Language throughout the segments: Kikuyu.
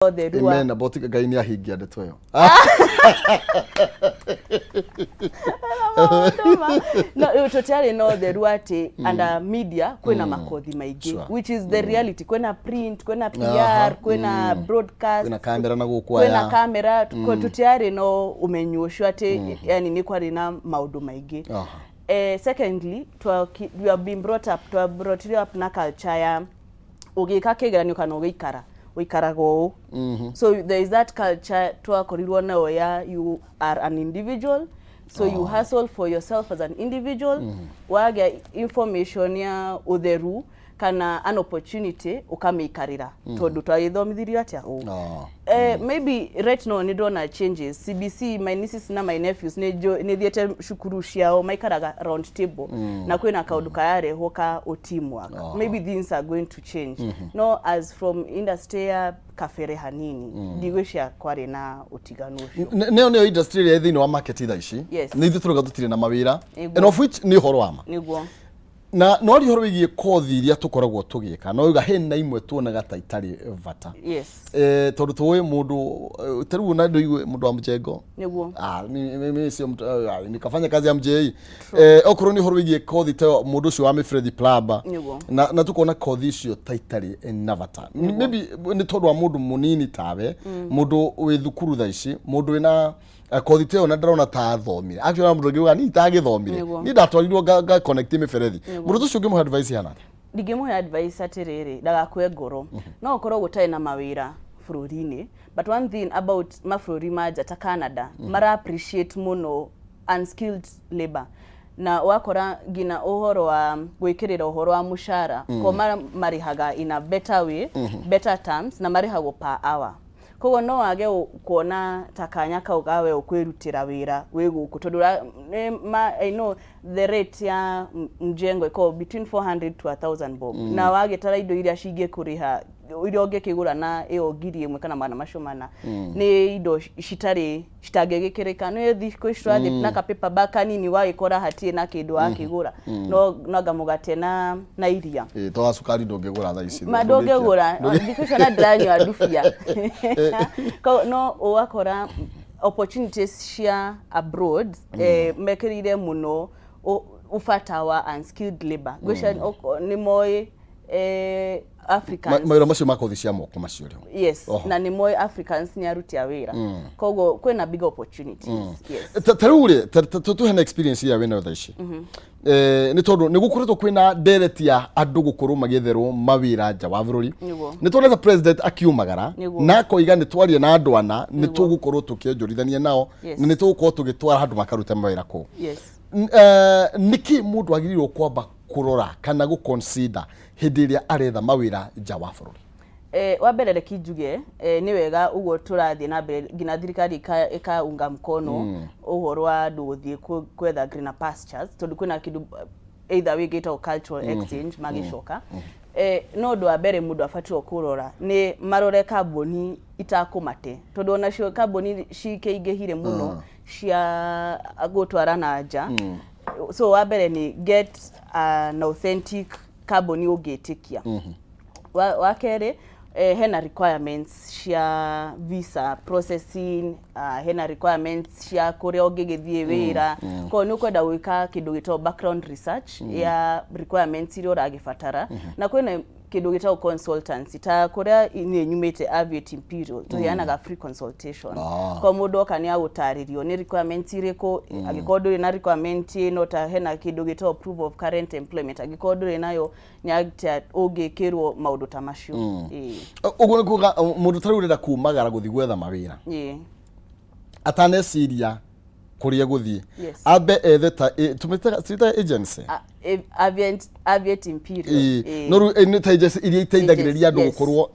Ũtheru wa Amen, about Ngai nĩ ahingia ndeto ĩyo. No rĩu tũtiarĩ na ũtheru atĩ under media kwĩna makothi maingĩ, which is the reality. Kwĩna print, kwĩna PR, kwĩna broadcast, kwĩna kamera na gũkũ kwĩna aya. Kamera. Tũtiarĩ na ũmenyo ũcio atĩ yani nĩ kwarĩ na maũndũ maingĩ. Secondly, we have been brought up, twa brought up na culture ya ũgĩka kĩgeranio kana ũgĩikara ũikaraga ũũ. So there is that culture twakorirwo nayo ya you are an individual, so you hustle for yourself as an individual. Wagĩa information ya ũtheru kana an opportunity, ũkamĩikarĩra, tondũ twagĩthomithirio atĩa ũũ. Maybe right now nĩ ndona changes. CBC, my nieces na my nephews nĩ thiĩte cukuru ciao, maikaraga round table na kwĩna kaũndũ kararehwo ka teamwork. Maybe things are going to change. No as from industry ya kabere hanini, ndigwĩcia kwarĩ na ũtiganu ũcio. Nĩyo industry ĩrĩa ĩ thĩinĩ wa market thaa ici. Yes. Nĩ ithuĩ tũrauga tũtirĩ na mawĩra, and of which nĩ ũhoro wa ma. Na no ari ũhoro wĩgiĩ kothi iria tũkoragwo tũgĩka, no uga hena imwe tuonaga ta itarĩ bata. Tondũ tũĩ mũndũ, ta rĩu na ndũigue mũndũ wa mjengo. Ah, mimi sio mtu, nikafanya kazi ya mjei, okorwo nĩ ũhoro wĩgiĩ kothi ta mũndũ ũcio wa mĩberethi, plumber, na tukona kothi icio ta itarĩ na bata. Maybe nĩ tondũ wa mũndũ mũnini tawe, mũndũ wĩ thukuru thaa ici, mũndũ wĩna kothi ta ĩyo na ndarona ta athomire. Actually, ona mũndũ ũngĩ uga niĩ itagĩthomire, niĩ ndatwarirwo nga connect mĩberethi, mũndũ ũcio ũngĩmũhe advice ihana atĩa? Ndingĩmũhe advice atĩrĩrĩ, ndagakue ngoro. No ũkorwo gũtarĩ na mawĩra bũrũri-inĩ, but one thing about mabũrũri ma nja ta Canada, mara appreciate mũno unskilled labor, na wakora nginya ũhoro wa gwĩkĩrĩra ũhoro wa mũcara ko marĩhaga in a better way, better terms, na marĩhagwo per hour. Koguo no wage kuona ta kanya kau gawe ũkwĩrutĩra wĩra wĩ gũkũ, tondũ I know the rate ya mjengo ĩkoragwo between 400 to 1000 bob, na wagĩtara indo iria cingĩkũrĩha, iria ũngĩkĩgũra na ĩyo 1000 kana 400, nĩ indo citarĩ citangĩgĩkĩrĩka. Nĩ thikũ ici tũrathiĩ na ka paper bag kanini, wagĩkora hatirĩ na kĩndũ wakĩgũra, no anga mũgate na iria. Ĩ, to cukari ndũngĩgũra thaa ici. Ma ndũngĩgũra thikũ icio na ndĩranyua ndubia. No ũgakora opportunities cia abroad, mekĩrĩire mũno ũbata wa unskilled labor. Ngwĩciria nĩ moĩ Africans mawĩra macio ma kothi cia moko macio rĩo. Yes. Na nĩ moĩ Africans nĩ aruti a wĩra, koguo kwĩna big opportunities, yes. Ta rĩu rĩ, tũhe experience ĩrĩa wĩnayo thaa ici, nĩ tondũ nĩ gũkoretwo kwĩna ndereti ya andũ gũkorwo magĩetherwo mawĩra nja wa bũrũri. Nĩ tuonete president akiumagara na akoiga nĩ twaria na andũ ana, nĩ tũgũkorwo tũkĩonjorithania nao na nĩ tũgũkorwo tũgĩtwara handũ makarute mawĩra kũu. Nĩkĩ mũndũ agĩrĩirwo kwamba kũrora kana gũ consider hĩndĩ ĩrĩa aretha mawĩra nja wa bũrũri? Wa mbere reke njuge, nĩ wega ũguo tũrathiĩ na mbere nginya thirikari ĩkaunga mkono ũhoro wa andũ gũthiĩ gwetha greener pastures, tondũ kwĩna kĩndũ either way gĩtagwo cultural exchange magĩcoka. No ũndũ wa mbere mũndũ abatiĩ kũrora nĩ marore kambuni itakũmate, tondũ onacio kambuni cikĩingĩhire mũno cia gũtwara na nja. So wa mbere nĩ get an authentic kambuni ũngĩtĩkia. Wa kerĩ, hena requirements cia visa processing, hena requirements cia kũrĩa ũngĩgĩthiĩ wĩra. Koguo nĩ ũkwenda gwĩka kĩndũ gĩtagwo background research ya requirements iria ũragĩbatara, na kwĩna kĩndũ gĩtagwo consultancy, ta kũrĩa niĩ nyumĩte, Aviate Imperial, tũheanaga free consultation. Kwa mũndũ oka nĩ agũtarĩrio nĩ requirements irĩkũ. Angĩkorwo ndũrĩ na requirement ĩno, ta hena kĩndũ gĩtagwo proof of current employment, angĩkorwo ndũrĩ nayo, nĩ atĩa ũngĩkĩrwo maũndũ ta macio. Ĩĩ. Ũguo nĩ kuga mũndũ ta rĩu ũrenda kumagara gũthiĩ gwetha mawĩra, ataneciria kũrĩa gũthiĩ, ambe ethe ta tũmĩtaga twĩtaga agency. Aviate Imperial. Ĩĩ. No rĩu nĩ ta agency iria iteithagĩrĩria andũ gũkorwo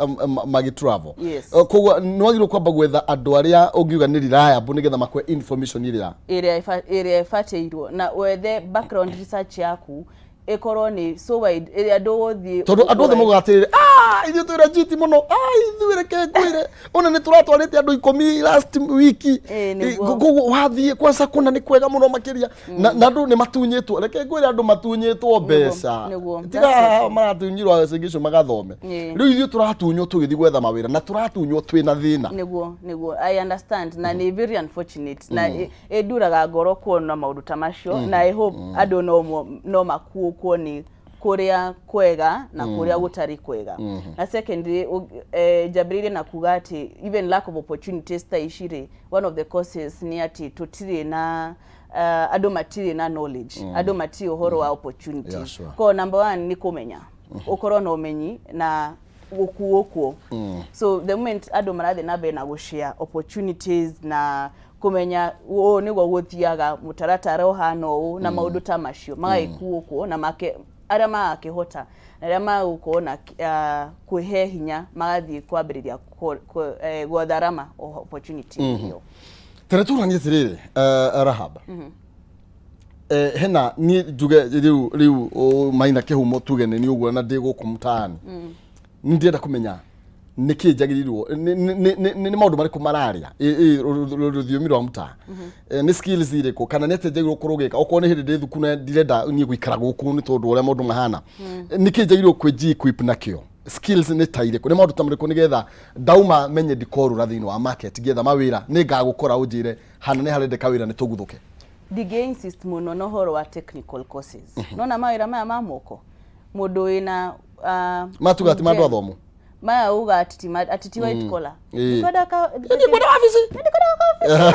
magĩ travel. Koguo nĩ wagĩrĩirwo kwamba gwetha andũ arĩa ũngiuga nĩ reliable, nĩgetha makwe information ĩrĩa ĩrĩa ĩbatĩirwo, na wethe background research yaku. Ĩkorwo nĩ so wide ĩrĩa ndũgũthiĩ. Tondũ andũ othe maugaga atĩrĩrĩ, "Ah, ithuĩ twĩ legit mũno, ah, ithuĩ reke ngwĩre, ona nĩ tũratwarĩte andũ 10 last week." Ĩĩ, nĩguo. Koguo wathiĩ kwanza kũna nĩ kwega mũno makĩria, na andũ nĩ matunyĩtwo, reke ngwĩre, andũ matunyĩtwo mbeca. Tiga That's it. maratunyirwo acio magathome. Rĩu ithuĩ tũratunywo tũgĩthiĩ gwetha mawĩra na tũratunywo twĩna thĩna. Nĩguo, I understand, na nĩ very unfortunate na ĩnduraga ngoro kuona maũndũ ta macio, na I hope andũ no makuũkwo nĩ kũrĩa kwega na kũrĩa gũtarĩ kwega. Na secondly, njambĩrĩirie na kuga atĩ even lack of opportunities ta ici rĩ, one of the causes nĩ atĩ tũtirĩ na andũ matirĩ na knowledge, andũ matirĩ ũhoro wa opportunities. Ko number one nĩ kũmenya, ũkorwo na ũmenyi na gũkuũkwo. So the moment andũ marathiĩ na mbere na gũshare opportunities na kũmenya ũũ nĩguo gũthiaga, mũtaratara ũhana ũũ na maũndũ ta macio, magagĩkuũkwo na make arĩa magakĩhota na arĩa magũkorwo na kwĩhe hinya magathiĩ kwambĩrĩria gwatharama opportunity ĩyo. Tere tũranie atĩrĩrĩ, Rahab, hena niĩ njuge rĩu Maina Kĩhumo, tuge nĩ niĩ ũguo na ndĩ gũkũ mtaani, nĩ ndĩrenda kũmenya nĩkĩ njagĩrĩirwo nĩ maũndũ marĩkũ mararia rũthiomi rwa mtaa, nĩ skills irĩkũ kana nĩ atĩa njagĩrĩirwo gũkorwo ngĩka okorwo nĩ hĩndĩ ndĩ thukuru na ndirenda niĩ gũikara gũkũ nĩ tondũ ũrĩa maũndũ mahana, nĩkĩ njagĩrĩirwo kwĩ equip nakĩo, skills nĩ ta irĩkũ, nĩ maũndũ ta marĩkũ, nĩgetha ndauma menye ndikorũra thĩinĩ wa market ngĩetha mawĩra, nĩ ngagũkora ũnjĩre hana nĩ harendeka wĩra nĩ tũguthũke? Ndingĩ insist mũno na ũhoro wa technical courses. Nona mawĩra maya ma moko, mũndũ wĩna Matuga ti ma andũ athomu. Maya uga atĩ ti white collar. Ndikwenda wabici. Ndikwenda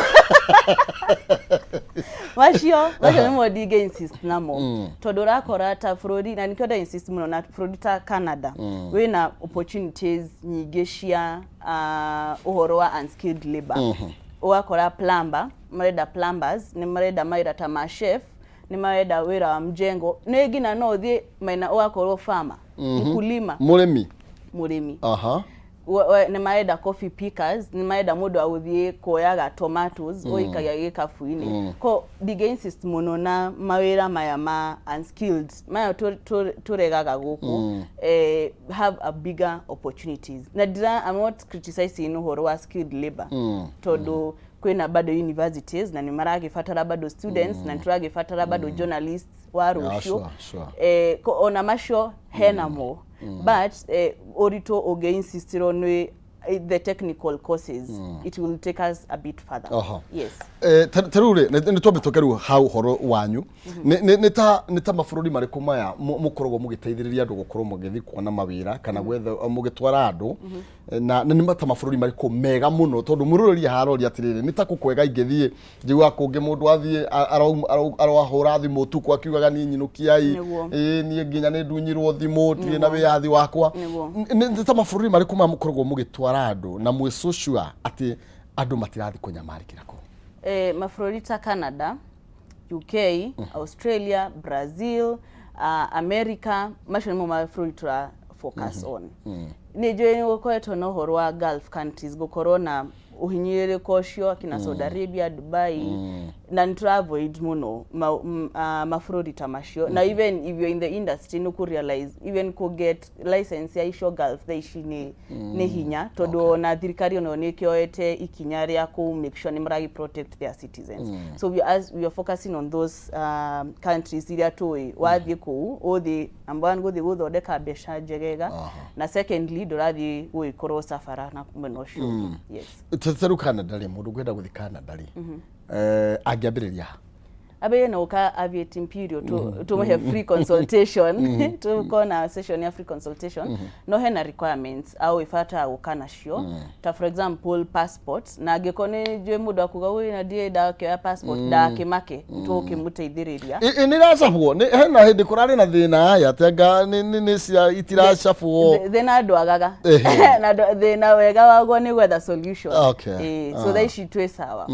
macio nĩmo ndingĩ insist namo, tondũ ũrakora ta bũrũri, na nĩkĩo nda insist mũno na bũrũri ta Canada, wĩna opportunities nyingĩ cia ũhoro wa unskilled labor. Ũgakora plumber marenda, plumbers nĩ marenda, mawĩra ta ma chef nĩ marenda, wĩra wa mjengo nĩ nginya no ũthiĩ maina ũgakorwo farmer, mkulima. Mũrĩmi. Mũrĩmi. Nĩ marenda coffee pickers, nĩ marenda mũndũ wa gũthiĩ kuoyaga tomatoes ũikagia gĩkabu-inĩ. Ko ndingĩ insist mũno na mawĩra maya ma unskilled maya tũregaga gũkũ, have a bigger opportunities. Na ndira, I'm not criticizing ũhoro wa skilled labor, tondũ kwĩna bado universities na nĩ maragĩbatara bado students na nĩ tũragĩbatara bado journalists wa rũciũ. Ona macio henamo, but ũritũ ũngĩ insistirwo nĩ the technical courses, it will take us a bit further. Yes. Ta rĩu rĩ, nĩ twambe tũke rĩu hau ũhoro wanyu. Nĩ ta mabũrũri marĩkũ maya mũkoragwo mũgĩteithĩrĩria andũ gũkorwo mũgĩthiĩ kuona mawĩra kana gwetha mũgĩtwara andũ, na nĩ ta mabũrũri marĩkũ mega mũno? Tondũ mũrũrĩria haroria atĩrĩrĩ, nĩ ta kũ kwega ingĩthiĩ? Njiguaga kũngĩ mũndũ athiĩ arahũra thimũ ũtukũ akiugaga, "Niĩ nyinũkiai." Ĩĩ, niĩ nginya nĩ ndunyirwo thimũ, ndirĩ na wĩyathi wakwa. Nĩ ta mabũrũri marĩkũ maya mũkoragwo mũgĩtwara andũ na mwĩ so sure atĩ andũ matirathiĩ kũnyamarĩkĩra kũu? Mabũrũri ta Canada, UK, Australia, Brazil, America, macio nĩmo mabũrũri tũra focus on. Nĩ njũĩ nĩ gũkoretwo na ũhoro wa Gulf countries gũkorwo na ũhinyĩrĩrĩko ũcio, akina Saudi Arabia, Dubai, na nĩ tũra avoid mũno mabũrũri ta macio. Na even if you're in the industry, nĩ realize even kũ get license ya icio Gulf thaa ici nĩ hinya, tondũ ona thirikari onayo nĩ ĩkĩoete ikinya rĩa kũ make sure nĩ maragi protect their citizens. So we, as we are focusing on those countries iria tũĩ wathiĩ kũu ũthiĩ, number one, gũthiĩ gũthondeka mbeca njegega, na secondly, ndũrathiĩ gũgĩkorwo safara na mwena ũcio ũngĩ. Yes. Ta rĩu Canada rĩ, mũndũ ũkwenda gũthiĩ Canada rĩ, angĩambĩrĩria ha? Ambĩrĩrie na gũka Aviate Imperial, tũmũhe free consultation, tũkorwo na session ya free consultation. No hena requirements au ĩbataraga gũka nacio, ta for example passport. Na angĩkorwo nĩ njũĩ mũndũ akuga, "Ũĩ, na ndirĩ ndakĩoya passport," ndakĩmake, tũkĩmũteithĩrĩria. Nĩ iracabwo? Hena hĩndĩ kũrarĩ na thĩna aya atĩ anga nĩ cia itiracabwo. Thĩna ndwagaga. Na thĩna wega waguo nĩ gwetha solution. So thaa ici twĩ sawa.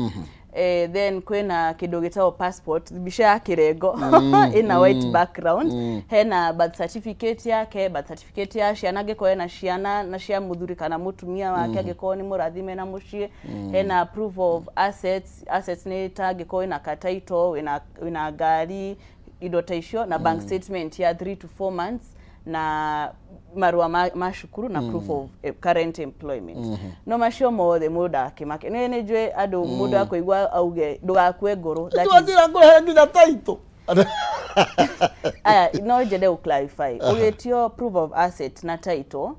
Then kwĩna kĩndũ gĩtagwo passport, mbica ya kĩrengo ĩna white background, hena birth certificate yake, birth certificate ya ciana angĩkorwo ena ciana, na cia mũthuri kana mũtumia wake angĩkorwo nĩ mũrathime na mũciĩ, hena proof of assets. Assets nĩ ta angĩkorwo wĩna ka title, wĩna ngari. Indo ta icio na bank statement ya 3 to 4 months na marũa ma cukuru na proof of current employment. No macio mothe mũndũ ndakĩmake, nĩ njũĩ andũ, mũndũ akũigua auge ndũgakue ngoro. That is Twanjĩra ngũrehe nginya title. Aya, no njende gũ clarify, ũgĩtio proof of asset na title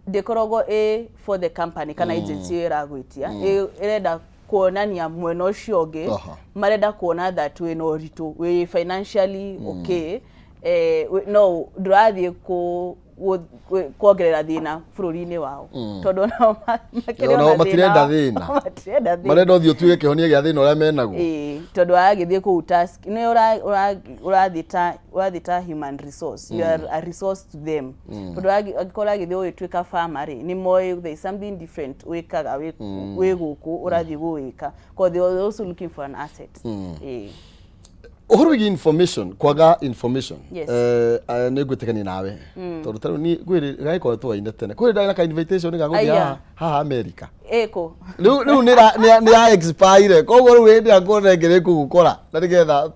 ndĩkoragwo ĩ for the company kana agency ĩyo ĩragwĩtia. Ĩrenda kuonania mwena ũcio ũngĩ, marenda kuona that wĩna ũritũ, wĩ financially okay, no ndũrathiĩ kuongerera thĩna bũrũri-inĩ wao, tondũ onao makĩrĩ Onao ona matirenda thĩna. Matirenda thĩna. Marenda ũthiĩ ũtuĩke kĩhonia gĩa thĩna ũrĩa menaguo. Ĩĩ, tondũ aragĩthiĩ kũu task nĩ ũrathiĩ ta human resource, you are a resource to them, tondũ angĩkorwo ũragĩthiĩ ũgĩtuĩka farmer rĩ, nĩ moĩ there is something different wĩkaga wĩ gũkũ ũrathiĩ gũwĩka, 'cause they are also looking for an asset. Ĩĩ. Ũhoro wĩgiĩ information, kwaga information, Yes. Nĩ ngwĩtĩkania nawe, tondũ tarĩu niĩ kwĩrĩ gagĩkorwo twaine tene kwĩrĩ ndarĩ na ka invitation ga gũthiĩ Aya. haha America. Ĩkũ? Rĩu nĩ ya expire, koguo rĩu hĩndĩ ĩrĩa nguona ĩngĩ nĩ ngũgũkora na nĩgetha Ah,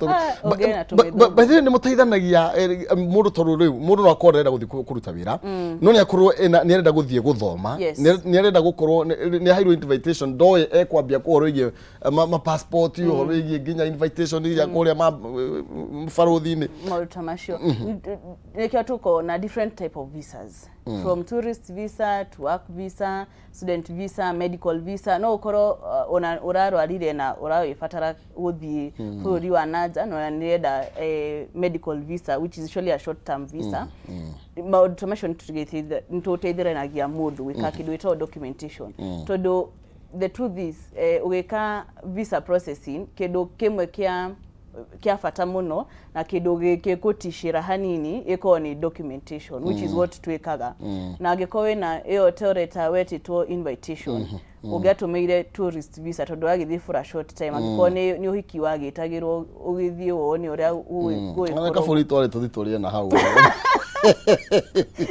ũngĩe na tũmĩthũngũ. By the way, nĩ mũteithanagia mũndũ, tondũ rĩu mũndũ no akorwo arenda gũthiĩ kũruta wĩra, no nĩ akorwo nĩ arenda gũthiĩ gũthoma, nĩ arenda gũkorwo nĩ aheirwo invitation, ndoĩ ekwambia kũ ũhoro wĩgiĩ ma passport, ũhoro wĩgiĩ nginya invitation iria kũrĩa ma barũthi-inĩ. Maũndũ ta macio nĩkĩo tũkorwo na different type of visas, from tourist visa to work visa, student visa, medical visa. No ũkorwo ona ũrarwarire na ũragĩbatara gũthiĩ bũrũri wa nanja, na ona nĩrenda medical visa, which is usually a short term visa. Maũndũ ta macio nĩtũteithĩranagia mũndũ gwĩka kĩndũ gĩtagwo documentation, tondũ the truth is, ũgĩka visa processing, kĩndũ kĩmwe kĩa bata mũno na kĩndũ gĩkũticĩra hanini ĩkorwo nĩ documentation, which is what twĩkaga. Na angĩkorwo wĩna ĩyo toreta wetĩtwo invitation, ũngĩatũmĩire tourist visa, tondũ wagĩthiĩ for a short time, angĩkorwo nĩ ũhiki wagĩtagĩrwo, ũgĩthiĩ wone ũrĩa Ona gũgĩkorwo. Kabũri twarĩ tũthi tũrĩe na hau.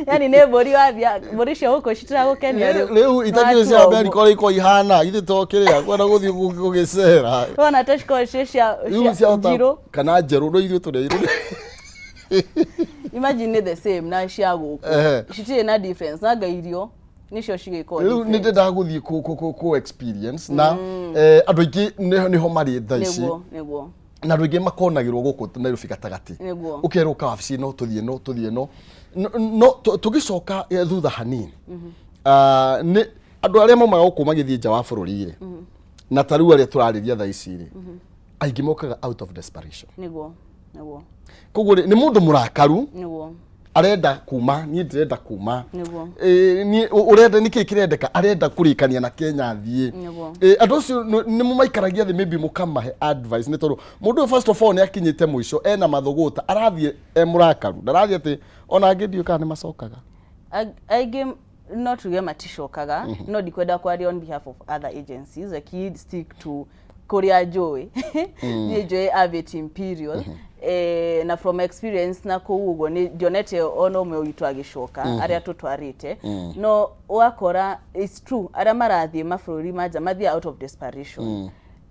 Yani nĩ mbũri wathia, mbũri cia gũkũ citiragũkenia rĩu. Rĩu itakĩrĩ cia Nĩwatua Amerika ũrĩa ikoragwo ihana, ithuĩ to kĩrĩa kwenda gũthiĩ gũgĩcera. Wona ta cikoragwo ciĩ cia Rĩu cia ciahota njirũ. Kana njerũ, no ithuĩ tũrĩ airũ. Imagine nĩ the same na cia gũkũ, citirĩ na difference, na nga irio nĩcio cigĩkorwo Rĩu nĩ different. ndĩndaga gũthiĩ kũ experience na andũ aingĩ nĩho marĩ thaa ici. Nĩguo. Na andũ aingĩ makonagĩrwo gũkũ Nairobi gatagatĩ. Ũkerwo kawabici no tũthiĩ, no tũthiĩ, no tũgĩcoka thutha hanini. Ah, nĩ andũ arĩa maumaga gũkũ magĩthiĩ nja wa bũrũri rĩ, na ta rĩu arĩa tũrarĩria thaa ici rĩ, aingĩ mokaga out of desperation. Nĩguo. Koguo rĩ, nĩ mũndũ mũrakaru, arenda kuma, niĩ ndĩrenda kuma. Niĩ ũrenda nĩkĩ kĩrendeka, arenda kũrĩkania na Kenya athiĩ. Andũ acio nĩ mũmaikaragia thĩ, maybe mũkamahe advice, nĩ tondũ mũndũ ũyũ first of all nĩ akinyĩte mũico, ena mathũgũta, arathiĩ e mũrakaru, ndarathiĩ atĩ ona angĩ ndiũĩ kana nĩ macokaga. Aingĩ no tuge maticokaga, no ndikwenda kwaria on behalf of other agencies. Like, stick to kũrĩa njũĩ. Niĩ njũĩ Aviate Imperial, na from experience na kũu ũguo nĩ ndionete ona ũmwe witũ agĩcoka arĩa tũtwarĩte. No ũgakora it's true, arĩa marathiĩ mabũrũri ma nja mathiĩ out of desperation,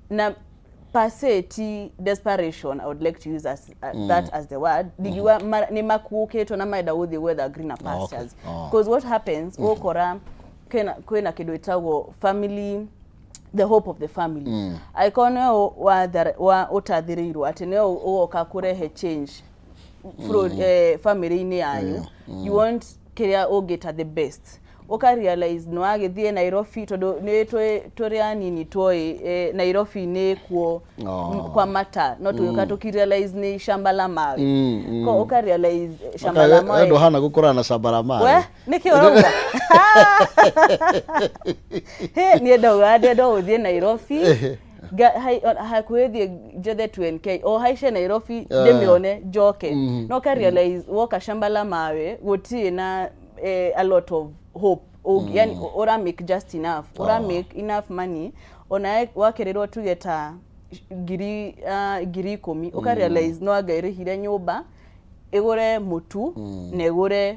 na per se ti desperation I would like to use as that as the word. Ndingiuga nĩ makuũkĩtwo na marenda gũthiĩ gwetha greener pastures, because what happens, ũgũkora kwĩna kĩndũ ĩtagwo family, the hope of the family. Angĩkorwo nĩwe wa ũtathĩrĩirwo atĩ nĩwe ũgoka kũrehe change bũrũri, family-inĩ yanyu, you want kĩrĩa ũngĩta the best. Ũka realize nĩ wagĩthiĩ Nairobi, tondũ nĩ tũrĩ anini tuoĩ Nairobi nĩ kuo kwa mata, no tũgĩũka tũkĩ-realize nĩ shamba la mawe. Ko ũka realize shamba la mawe. Ndũhana gũkorana na shamba la mawe. We nĩkĩ ũrauga? He niĩ ndauga ndenda gũthiĩ Nairobi. Hakuhĩ thiĩ njethe 2NK o haice Nairobi, ndĩmĩone njoke. No ka realize woka shamba la mawe gũtirĩ na a lot of hope. Yani ũra make just enough, ũra make enough money, ona wakĩrĩrwo tuge ta 10,000, ũka realize no anga ĩrĩhire nyũmba, ĩgũre mũtu na ĩgũre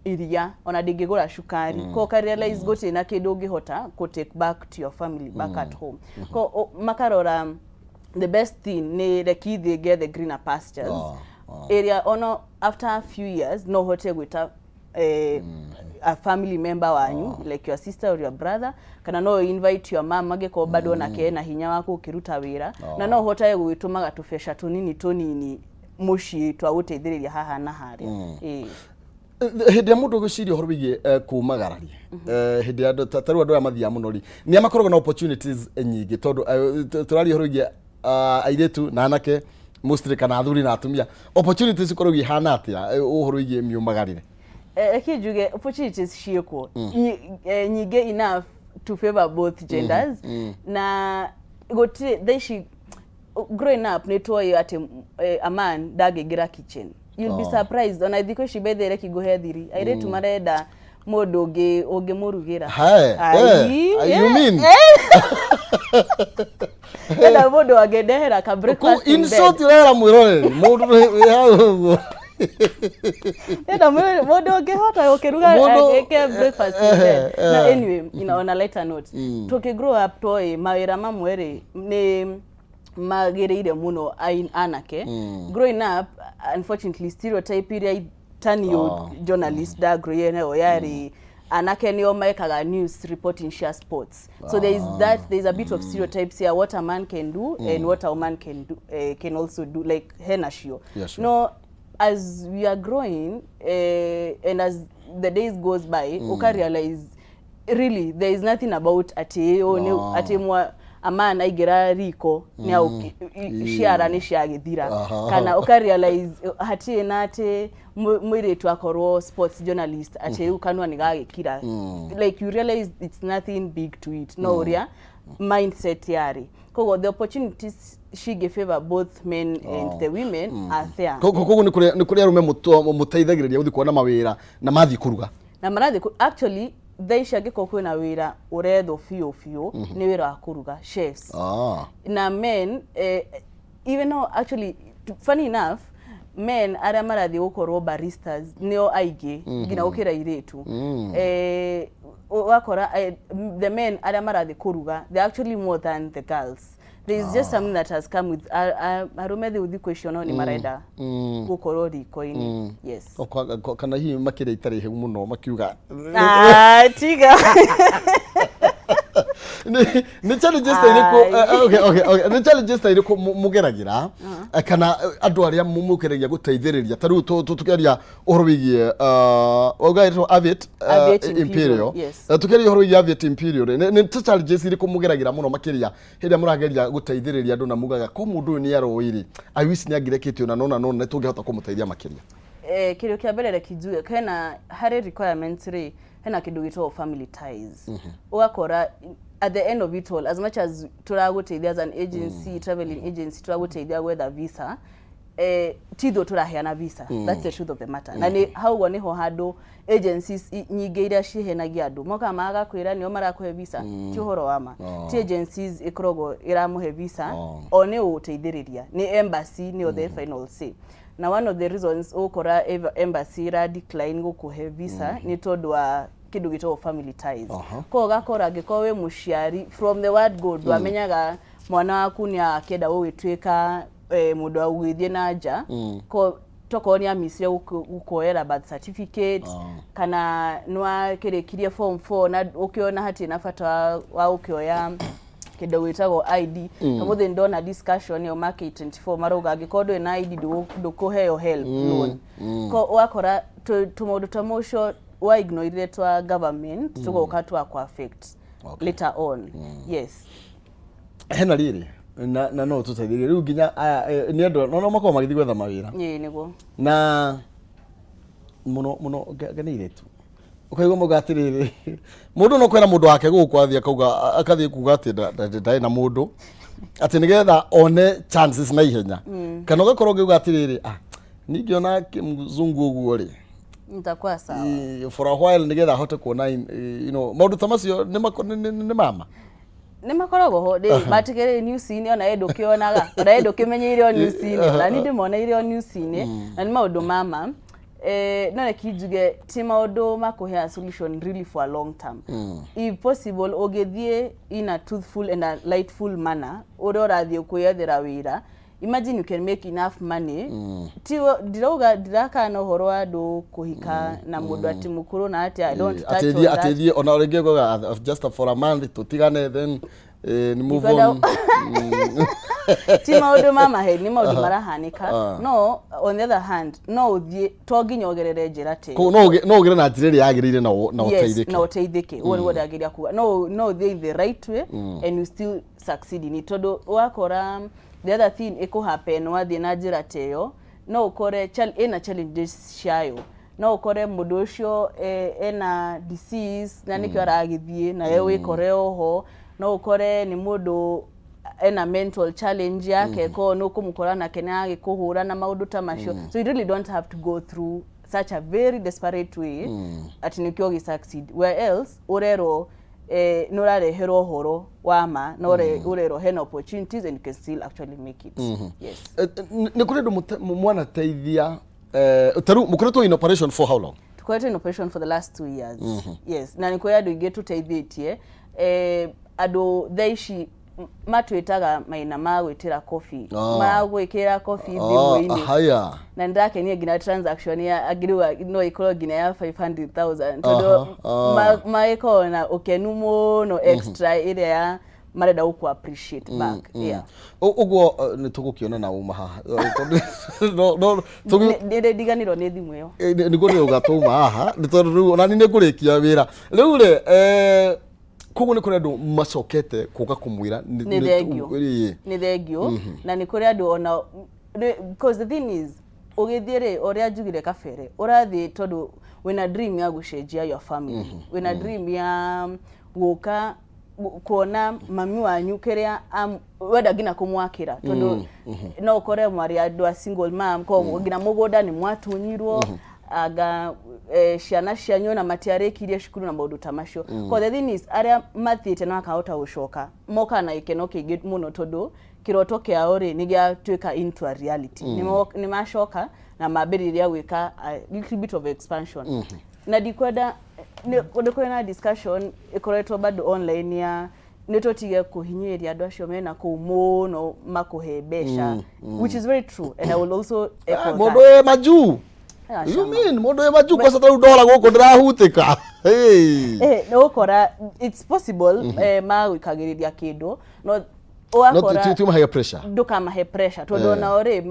iria, ona ndĩngĩgũra cukari. Ko ũka realize gũtirĩ na kĩndũ ũngĩhota kũ take back to your family back at home. Ko makarora the best thing nĩ reki thiĩ ngethe greener pastures. Ĩrĩa ona after a few years no ũhote gwĩta a family member wanyu, like your sister or your brother, kana no invite your mom angĩkorwo bado onake ena hinya wa gũkĩruta wĩra, na no ũhotage gũgĩtũmaga tũbeca tũnini tũnini mũciĩ twa gũteithĩrĩria haha na harĩa. Ĩĩ. Hĩndĩ ĩrĩa mũndũ ũgwĩciria ũhoro wĩgiĩ kumagararia, hĩndĩ ĩrĩa ta rĩu andũ aya mathiaga mũno rĩ, nĩ makoragwo na opportunities nyingĩ, tondũ tũraria ũhoro wĩgiĩ airĩtu na anake mostly, kana athuri na atumia, opportunities ikoragwo ihana atĩa ũhoro wĩgiĩ miumagarĩre? Reke njuge opportunities ciĩkuo nyingĩ enough to favor both genders, na gũtirĩ thaa ici. Growing up nĩ tuoĩ atĩ a man ndangĩingĩra kitchen. You'll be surprised, ona thikũ ici bethe, reke ngũhe thiri, airĩtu marenda mũndũ ũngĩ ũngĩmũrugĩra. Hai, Ai, you yeah. mean? Enda mũndũ angĩndehera ka breakfast in in bed. Short, ũrera mwĩroreri mũndũ wĩ hau ũguo. Enda mũndũ ũngĩhota gũkĩruga, eke breakfast in bed. Na anyway, on a lighter note, tũkĩ grow up toĩ mawĩra mamwe rĩ nĩ magĩrĩire mũno anake. Growing up, unfortunately, stereotype iria tanio journalist ndagrowire nayo yarĩ anake nĩo mekaga news reporting cia sports. So there is that, there is a bit of stereotypes here, what a man can do and what a woman can do, can also do, like hena cio. No as we are growing and as the days goes by, uka realize really there is nothing about ati oh, ni ati mwa a man aingĩra riko nĩ ciara nĩ ciagĩthira, kana ũka realize hatirĩ na atĩ mũirĩtu akorwo sports journalist atĩ rĩu kanua nĩ gagĩkira. Like, you realize it's nothing big to it, no ũrĩa mindset yarĩ. Koguo the opportunities cingĩ favor both men and the women are there. Koguo nĩ kũrĩ arũme mũteithagĩrĩria gũthiĩ kuona mawĩra na mathiĩ kũruga? Na marathiĩ actually thaa ici angĩkorwo kwĩna wĩra ũrethwo biũ biũ, nĩ wĩra wa kũruga, chefs. Na men, even though actually, funny enough, men arĩa marathiĩ gũkorwo baristas nĩo aingĩ nginya gũkĩra airĩtu. Ũgakora the men arĩa marathiĩ kũruga, they're actually more than the girls. There is just something that has come with arũme rĩu thikũ icio no nĩ marenda gũkorwo riko-inĩ, yes. Kana hihi makĩria itarĩ heu mũno makiuga. Ah, tiga. Nĩ challenges ta irĩkũ Ai. Okay, nĩ challenges ta irĩkũ mũgeragĩra, kana andũ arĩa mũgeragia gũteithĩrĩria, ta rĩu tũkĩaria ũhoro wĩgiĩ wauga ĩtwo Aviate Aviate Imperial, Imperial, yes. Tũkĩaria ũhoro wĩgiĩ Aviate Imperial rĩ, nĩ ta challenges irĩkũ mũgeragĩra mũno makĩria hĩndĩ ĩrĩa mũrageria gũteithĩrĩria andũ, na mugaga ko mũndũ ũyũ nĩ aroĩ rĩ, I wish nĩ angĩrekĩte ũna nona nona nĩ tũngĩhota kũmũteithia makĩria? Kĩndũ kĩa mbere reke njuge, hena harĩ requirements rĩ, hena kĩndũ gĩtagwo family ties. Ũgakora at the end of it all, as much as tũragũteithia as an agency, traveling agency, tũragũteithia gwetha visa, ti ithuĩ tũraheana visa. That's the truth of the matter. Na nĩ hau ũguo nĩho handũ agencies nyingĩ iria cihenagia andũ mokaga magakwĩra nĩo marakũhe visa. Ti ũhoro wa ma. Ti agencies ĩkoragwo ĩramũhe visa, o nĩ ũgũteithĩrĩria, nĩ embassy nĩyo the final say. Na one of the reasons ũgũkora embassy ĩra decline gũkũhe visa nĩ tondũ wa kĩndũ gĩtagwo family ties. Koguo ũgakora angĩkorwo wĩ mũciari, from the word go ndwamenyaga mwana waku nĩ akĩenda gũgĩtuĩka mũndũ wa gũgĩthiĩ na nja, ko tokorwo nĩ amicire gũkuoera birth certificate, kana nĩ wakĩrĩkirie form 4 na ũkĩona hatirĩ na bata wa gũkĩoya kĩndũ gwĩtagwo ID. Ũmũthĩ ndona discussion ĩyo ma K24, marauga angĩkorwo ndũrĩ na ID ndũkũheo help loan. Ko ũgakora tũmaũndũ ta mũcio wa ignorire twa government tũgoka twa ku affect later on, yes. Hena rĩrĩ na no tũteithĩrĩrie rĩu nginya aya nĩ andũ no makoragwo magĩthiĩ gwetha mawĩra. Ĩĩ, nĩguo. Na mũno mũno ngeneire tu ũkaigua mauga atĩrĩrĩ, mũndũ no kwĩra mũndũ wake gũkũ athiĩ akauga, akathiĩ kuga atĩ ndarĩ na mũndũ, atĩ nĩgetha one chances na ihenya, kana ũgakorwo ũngĩuga atĩrĩrĩ, ah, ningĩona mzungu ũguo rĩ, nitakuwa sawa. For a while nĩgetha ahote kuona maũndũ ta macio nĩ mama. Nĩ makoragwo ho rĩ matigĩrĩ news-inĩ, ona ye ndũkĩonaga, ona ye ndũkĩmenyeire o news-inĩ, ona niĩ ndĩmoneire o news-inĩ, na nĩ maũndũ mama. No reke njuge ti maũndũ ma kũheana solution really for a long term. If possible, ũngĩthiĩ in a truthful and a lightful manner ũrĩa ũrathiĩ kwĩyethera wĩra. Imagine you can make enough money. Ti ndirauga ndirakana ũhoro wa andũ kũhika na mũndũ atĩ mũkũrũ na atĩ I don't touch on Atĩthiĩ that. Atĩthiĩ ona rĩngĩ ngoga just for a month tũtigane, then ni move Ndikwenda- on. Ti maũndũ ma maheni, nĩ maũndũ marahanĩka. No on the other hand, no ũthiĩ, to nginya ũgerere njĩra ta ĩyo. Koguo no ũgere na njĩra ĩrĩa yagĩrĩire na ũteithĩke. Na ũteithĩke, ũguo nĩguo ndagĩria kuga. No ũthiĩ in the right way and you still succeed in it, tondũ wakora the other thing ĩkũhappen wathiĩ na njĩra ta ĩyo, no ũkore ĩna challenges ciayo. No ũkore mũndũ ũcio ena disease na nĩkĩo aragĩthiĩ nawe wĩkore oho. No ũkore nĩ mũndũ ena mental challenge yake, ko nĩ ũkũmũkora nake nĩ agĩkũhũra na maũndũ ta macio. So you really don't have to go through such a very desperate way atĩ nĩkĩo ũgĩ succeed, where else ũrerwo nĩ ũrareherwo ũhoro wa ma na ũrerwo hena opportunities and you can still actually make it, yes. Nĩ kũrĩ andũ mwanateithia ta rĩu mũkoretwo in operation for how long? Tukoretwo in operation for the last 2 years, yes. Na nĩ kũrĩ andũ aingĩ tũteithĩtie. Andũ thaa ici matwĩtaga maina ma gwĩtĩra coffee, magwĩkĩra coffee thimũ-inĩ. Haya. Na nĩndakenia nginya transaction ya angĩrĩu no ĩkorwo nginya ya 500,000, tondũ magĩkorwo na ũkenu mũno extra ĩrĩa ya marenda gũkũ appreciate back, yeah. Ũguo nĩ tũgũkĩona na uma haha. No Nĩ ndiganĩrwo nĩ thimũ ĩyo. Nĩguo ndĩrauga twauma haha, nĩ tondũ rĩu ona niĩ nĩ ngũrĩkia wĩra rĩu rĩ. Koguo nĩ kũrĩ andũ macokete kũka kũmwĩra Nĩ thengio. Nĩ thengio, na nĩ kũrĩ andũ ona because the thing is, ũgĩthiĩ rĩ, ũrĩa njugire kabere, ũrathiĩ tondũ wĩna dream ya gũcenjia your family, wĩna dream ya gũka kuona mami wanyu kĩrĩa wenda nginya kũmwakĩra, tondũ no ũkore mwarĩ andũ a single mom, koguo nginya mũgũnda nĩ mwatunyirwo, anga ciana cianyu ona matiarĩkirie cukuru na maũndũ ta macio. Ko the thing is, arĩa mathiĩte na makahota gũcoka mokaga na gĩkeno kĩingĩ mũno, tondũ kĩroto kĩao rĩ nĩ gĩatuĩka into a reality. Nĩ macoka na mambĩrĩria gwĩka a little bit of expansion. Na ndikwenda nĩ kũrĩ na discussion ĩkoretwo bado online ya nĩ tũtige kũhinyĩrĩria andũ acio mena kũu mũno makũhe mbeca, which is very true, and I will also echo that. Mũndũ wĩ majuu. Aca. You mean mũndũ wĩ majuu kwanza tarĩu ndora gũkũ ndĩrahutĩka. Hey. Nĩ ũgũkora it's possible magwĩkagĩrĩria kĩndũ no No ũgakora ti mahe pressure. Ndũkamahe pressure, tondũ onao rĩ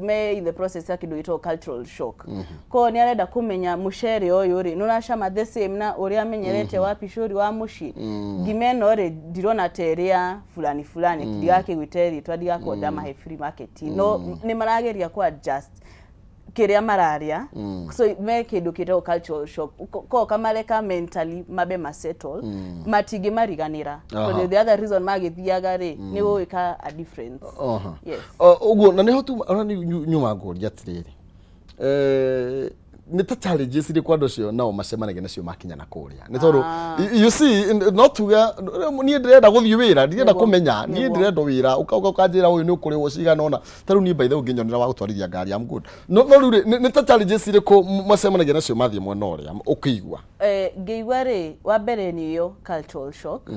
me in the process ya kĩndũ gĩtagwo cultural shock. Koguo nĩ arenda kũmenya mũcere ũyũ rĩ nĩ ũracama the same na ũrĩa amenyerete wa picori wa mũciĩ. Ngima ĩno rĩ ndirona ta ĩrĩa fulani fulani, ndigakĩgwĩte rĩtwa, ndigakorwo ndamahe free marketing, no nĩ marageria ku adjust kĩrĩa mararĩa. So me kĩndũ kĩtagwo cultural shock. Ko kamareka mentally mabe masettle, matingĩmariganĩra, tondũ the other reason magĩthiaga rĩ nĩ gũgĩka a difference. Yes. Ũguo na nĩho tu ona nĩ nyuma ngũria atĩrĩrĩ, nĩ ta challenges irĩkũ andũ acio nao macemanagia nacio makinya na kũrĩa? Nĩ tondũ you see, no tuga niĩ ndĩrenda gũthiĩ wĩra, ndirenda kũmenya niĩ ndĩrenda wĩra, ũka ũkanjĩra ũyũ nĩ ũkũrĩhwo cigana ũna. Ta rĩu niĩ by the way ũngĩnyonera wa gũtwarithia ngari, I'm good. No rĩu rĩ, nĩ ta challenges irĩkũ macemanagia nacio mathiĩ mwena ũrĩa ũkĩigua? Ngĩigua rĩ, wa mbere nĩ ĩyo cultural shock.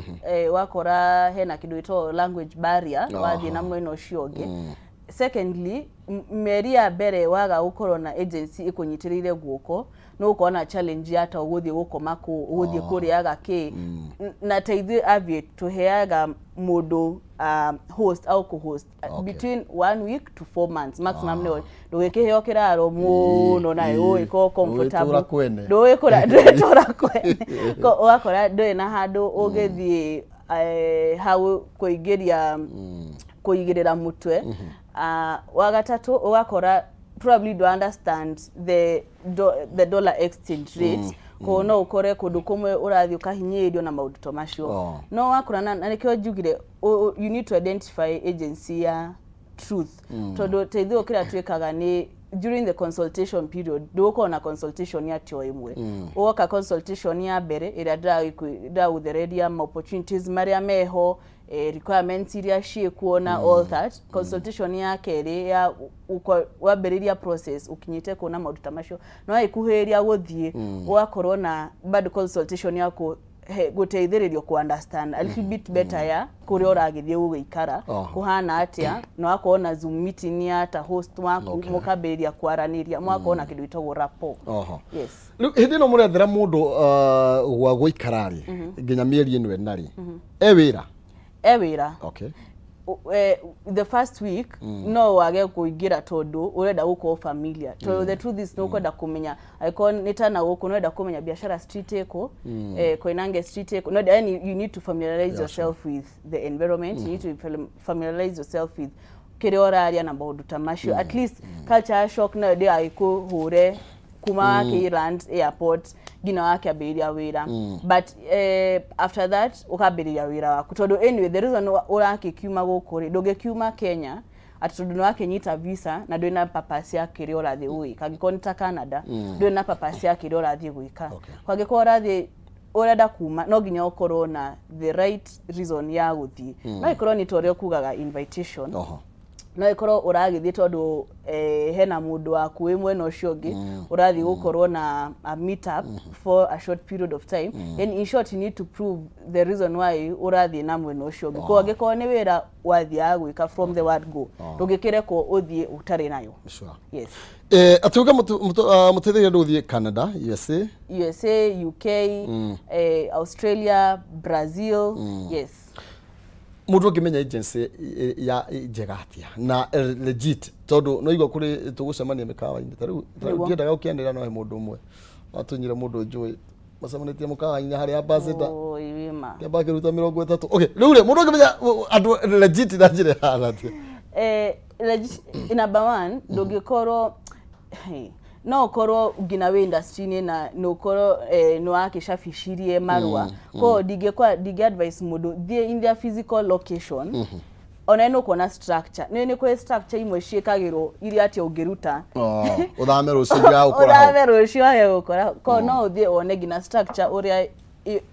Wakora hena kĩndũ gĩtagwo language barrier wathiĩ na mwena ũcio ũngĩ. Secondly, mĩeri ya mbere waga gũkorwo na agency ĩkũnyitĩrĩire guoko, nĩ ũgũkorwo na challenge ya ta ũgũthiĩ gũkoma kũ, ũgũthiĩ kũrĩaga kĩ. Na ta ithuĩ Aviate tũheaga mũndũ host au kũ-host between one week to 4 months maximum. Nĩ ndũgĩkĩheo kĩraro mũno na ũgĩkorwo comfortable. Ndũgĩtũra kwene. Ndũgĩkũra, ndũgĩtũra kwene. Ko ũgakora ndũrĩ na handũ ũngĩthiĩ hau kũingĩria kũigĩrĩra mũtwe. Wa gatatũ, ũgakora probably don't understand the dollar exchange rate, koguo no ũkore kũndũ kũmwe ũrathiĩ ũkahinyĩrĩrio na maũndũ ta macio. No wakora na nĩkĩo njugire you need to identify agency ya truth, tondũ ta ithuĩ kĩrĩa twĩkaga nĩ during the consultation period, ndũgũkorwo na consultation ya tio ĩmwe. Ũgoka consultation ya mbere ĩrĩa ndĩragũthereria ma opportunities marĩa meho, requirements iria ciĩkuo na all that. Consultation ya kerĩ ya wambĩrĩria process ũkinyĩte kuona maũndũ ta macio, no ĩkuhĩrĩria gũthiĩ, ũgakorwo na bado consultation ya kũ Gũteithĩrĩrio ku understand a little bit better ya kũrĩa ũragĩthiĩ gũgĩikara kũhana atĩa, na wakorwo na Zoom meeting ya ta host waku, mũkambĩrĩria kwaranĩria, mũgakorwo na kĩndũ gĩtagwo rapport. Yes. Rĩu hĩndĩ ĩno mũrethera mũndũ gwa gũikara rĩ, nginya mĩeri ĩno ĩna rĩ, e wĩra? E wĩra. The first week no wage kũingĩra tondũ ũrenda gũkorwo familiar, tondũ the truth is nĩ ũkwenda kũmenya, angĩkorwo nĩ ta na gũkũ, nĩ ũrenda kũmenya Biashara Street ĩkũ, Koinange Street ĩkũ. No, yani you need to familiarize yourself with the environment, you need to familiarize yourself with kĩrĩa ũraria na maũndũ ta macio. At least culture shock nayo ndĩgagĩkũhũre kuma wakĩ land airport nginya wakĩambĩrĩria wĩra. But after that ũkambĩrĩria wĩra waku, tondũ anyway the reason ũrakĩkiuma gũkũ rĩ, ndũngĩkiuma Kenya atĩ tondũ nĩ wakĩnyita visa na ndwĩ na purpose ya kĩrĩa ũrathiĩ gwĩka. Angĩkorwo nĩ ta Canada, ndwĩ na purpose ya kĩrĩa ũrathiĩ gwĩka. Angĩkorwo ũrathiĩ, ũrenda kuma, no nginya ũkorwo na the right reason ya gũthiĩ. No ĩkorwo nĩ ta ũrĩa ũkugaga invitation, no ĩkorwo ũragĩthiĩ tondũ hena mũndũ waku wĩ mwena ũcio ũngĩ, ũrathiĩ gũkorwo na a meet up for a short period of time. And in short, you need to prove the reason why ũrathiĩ na mwena ũcio ũngĩ. Koguo angĩkorwo nĩ wĩra wathiaga gwĩka from the word go, ndũngĩkĩrekwo ũthiĩ ũtarĩ nayo. Yes. Atĩ uga mũteithagia andũ gũthiĩ Canada, USA? USA, UK, Australia, Brazil, yes. Mũndũ ũngĩmenya agency ya njega atĩa na legit? Tondũ no igua kũrĩ tũgũcemania mĩkawa-inĩ ta rĩu ta rĩu. Ndiendaga gũkĩanĩrĩra, no he mũndũ ũmwe watunyire mũndũ njũĩ macemanĩtie mũkawa-inĩ harĩa ambassador. Oi, wĩma. Kĩamba akĩruta 30. Okay, rĩu rĩ, mũndũ ũngĩmenya andũ legit na njĩra ĩhana atĩa? Legit, number one, ndũngĩkorwo, hey, no ũkorwo nginya wĩ industry-inĩ na nĩ ũkorwo nĩ wakĩcabicirie marũa. Koguo ndingĩ advice mũndũ thiĩ in their physical location, ona nĩ ũkuona structure, nĩ kũrĩ structure imwe ciĩkagĩrwo iria atĩ ũngĩruta Oh, ũthame rũciũ nginya gũkora hau. Ũthame rũciũ wage gũkora. Koguo no ũthiĩ wone nginya structure ũrĩa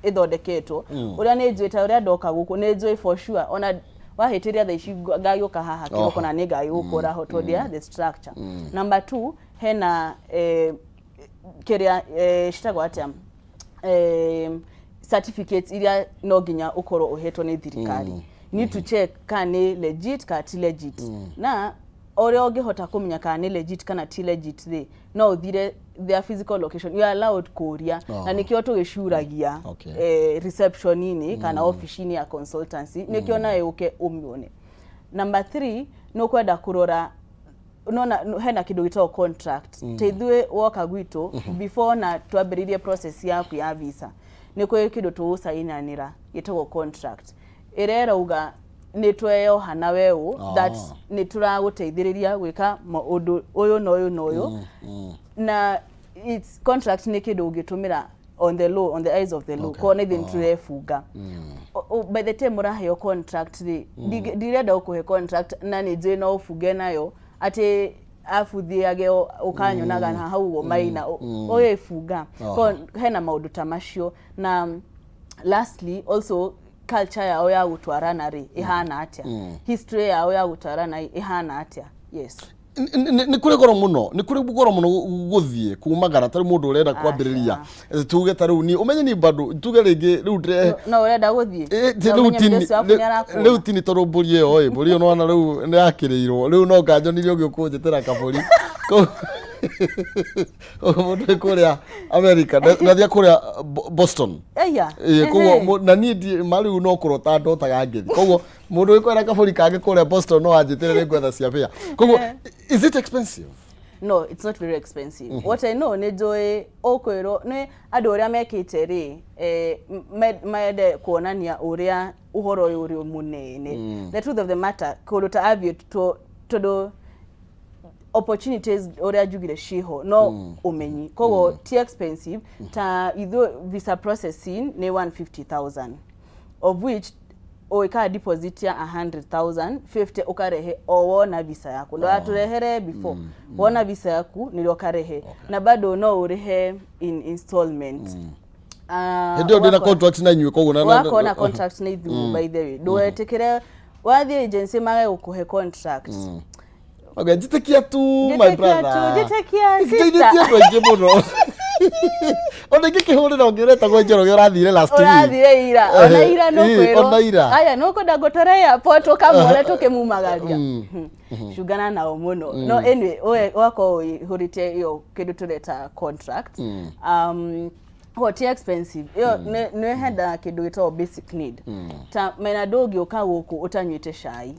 ĩthondeketwo, ũrĩa nĩ njũĩ, ta ũrĩa ndoka gũkũ nĩ njũĩ for sure ona wahĩtĩria thaa ici ngagĩũka haha kĩroko na nĩ ngagĩgũkora ho tondũ ya the structure. Number two, hena kĩrĩa citagwo atĩa, certificates iria no nginya ũkorwo ũhetwo nĩ thirikari. You need to check kana nĩ legit kana ti legit. Na ũrĩa ũngĩhota kũmenya kana nĩ legit kana ti legit rĩ, no ũthire their physical location, you are allowed kũria, na nĩkĩo tũgĩcuragia reception-inĩ kana ofici-inĩ ya consultancy, nĩkĩo nawe ũke ũmĩone. Number three, nĩ ũkwenda kũrora nona hena kĩndũ gĩtagwo contract. Ta ithuĩ woka gwitũ, before na twambĩrĩirie process yaku ya visa, nĩ kũrĩ kĩndũ tũgũcainanĩra gĩtagwo contract, ĩrĩa ĩrauga nĩ tweyoha na weũ that nĩ tũragũteithĩrĩria gwĩka maũndũ ũyũ na ũyũ na ũyũ. Na it's contract nĩ kĩndũ ũngĩtũmĩra on the law, on the eyes of the law. Koguo nĩ ithuĩ nĩtũrebunga. By the time ũraheo contract rĩ, ndirenda gũkũhe contract na nĩ njũĩ no ũbunge nayo atĩ abuthiage ũkanyonaga na hau ũguo maina ũgĩbunga. Koguo hena maũndũ ta macio. Na lastly, also culture yao ya gũtwarana rĩ, ĩhana atĩa? History yao ya gũtwarana ĩhana atĩa? Yes. Nĩ kũrĩ goro mũno, nĩ kũrĩ goro mũno gũthiĩ kumagara? Ta rĩu mũndũ ũrenda kwambĩrĩria, tuge ta rĩu niĩ ũmenye ni bado, tuge rĩngĩ rĩu ndĩre No ũrenda gũthiĩ Na rĩu ũmenye tini mũndũ ũcio waku nĩarakũũra. Rĩu tini tondũ mbũri ĩyo ĩ, mbũri ĩyo nĩwona rĩu nĩ yakĩrĩirwo, rĩu no nganjonire ũngĩ ũkũnjĩtĩra kabũri. Koguo mũndũ wĩ kũrĩa America ndathiĩ kũrĩa Boston. Aya. Ĩĩ, koguo na niĩ ma rĩu no kũrota ndotaga ngĩthiĩ. Koguo mũndũ wĩkwenda kabũri kangĩ kũrĩa Boston no anjĩtĩre, nĩ ngwetha cia bĩa. Koguo is it expensive? No, it's not very expensive. What I know, nĩ njũĩ ũkwĩrwo nĩ andũ ũrĩa mekĩte rĩ, mende kuonania ũrĩa ũhoro ũyũ ũrĩ mũnene. The truth of the matter, kũndũ ta Aviate, tondũ opportunities ũrĩa njugire ciho, no ũmenyi, koguo ti expensive. Ta ithuĩ visa processing nĩ 150,000, of which ũĩkaga deposit ya 100,000, 50 ũkarehe o wona visa yaku. Ndũgatũrehere before wona visa yaku nĩrĩo ũkarehe, na bado no ũrĩhe in installment. Hĩndĩ ĩyo ndĩna contract na inyuĩ, koguo Wakorwo na contract na ithuĩ. By the way, ndũgetĩkĩre wathiĩ agency mage gũkũhe contract. Okay, njĩtĩkia tu, my Njĩtĩkia brother. tu, njĩtĩkia, sister. Ndeithĩtie andũ aingĩ mũno. Ona ingĩkĩhũrĩra ũngĩ ũretagwo Njoroge ũrathire last week. Ũrathire ira, ona ira Ĩ, nũkwĩrwo. Ona ira. Aya, nũkwenda ngũtware airport ũkamwone tũkĩmumagaria. Cungana nao mũno. No anyway, ũgakorwo ũihũrĩte ĩyo kĩndũ tũreta contract. Ho ti expensive ĩyo, nĩ henda kĩndũ gĩtagwo basic need. Ta mena ndũngĩũka gũkũ ũtanyuĩte cai,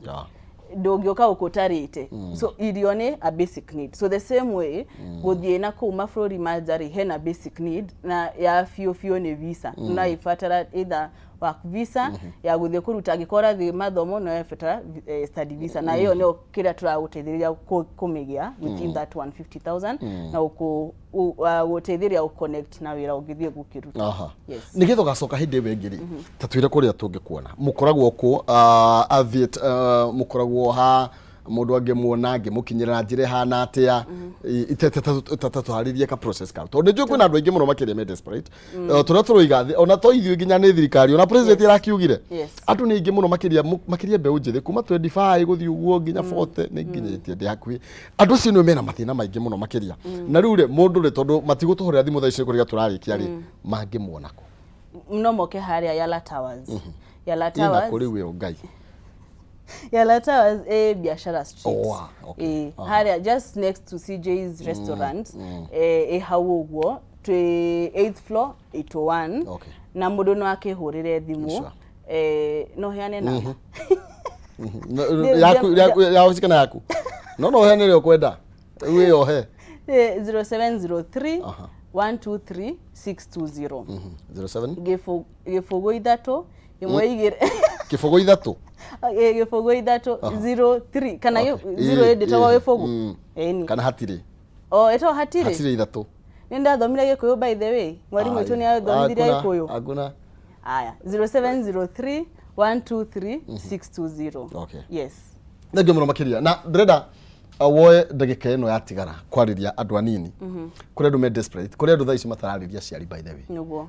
ndũngĩũka gũkũ ũtarĩte, so irio nĩ a basic need. So the same way gũthiĩ na kũu mabũrũri ma nja rĩ, hena basic need na ya biũ biũ nĩ visa. No ĩbatara either work visa ya gũthiĩ kũruta, angĩkorwo ũrathiĩ mathomo no ĩbatara study visa, na ĩyo nĩyo kĩrĩa tũragũteithĩrĩria kũmĩgĩa within that 150,000 na gũteithĩrĩria gũconnect na wĩra ũngĩthiĩ gũkĩruta. Yes. Nĩgetha ũgacoka hĩndĩ ĩyo ĩngĩ rĩ, ta twĩre kũrĩa tũngĩkuona. Mũkoragwo kũ Aviate, mũkoragwo ha mũndũ angĩmuona, angĩmũkinyĩra na njĩra ĩhana atĩa? Ta tũharĩrie ka process kau, tondũ nĩnjũĩ kwĩna andũ aingĩ mũno makĩria me desperate. Tũrĩa tũroiga ona to ithuĩ, nginya nĩ thirikari, ona president ĩrakiugire. Andũ nĩ aingĩ mũno makĩria, makĩria mbeũ njĩthĩ kuma 25 gũthiĩ ũguo nginya 40, nĩ nginyĩtie ndĩ hakuhĩ. Andũ acio nĩo mena mathĩna maingĩ mũno makĩria. Na rĩu rĩ, mũndũ rĩ, tondũ matigũtũhũrĩra thimũ thaa ici nĩ kũrĩga tũrarĩkia rĩ, mangĩmuona kũ? No moke harĩa Yala Towers. Yala Ina Towers. kũrĩ wĩo Ngai. Yala Towers ĩ Biashara Street. Oh, ah, okay. Ĩ harĩa just next to CJ's restaurant, ĩ hau ũguo, twĩ 8th floor, 801. Na mũndũ no akĩhũrĩre thimũ. No heane namba. Yaku ya kana yaku no heane ĩrĩa ũkwenda, rĩu ĩyohe. 0703 123 620. 07 0 3 1 2. 0 3. 0 3 03 kana 0 ĩndĩtagwo 0. Ĩni. Kana hatirĩ? O ĩtagwo hatirĩ. Hatirĩ ithatũ. Nĩ ndathomire Gĩkũyũ, by the way, mwarimũ witũ nĩ athomithirie Gĩkũyũ. Hakuna. Aya, 0703 123 620. Yes. Thengiũ mũno makĩria, na ndĩrenda woe ndagĩka ĩno yatigara kwarĩria andũ anini, kũrĩ andũ me desperate, kũrĩ andũ thaa ici matararĩria aciari, by the way.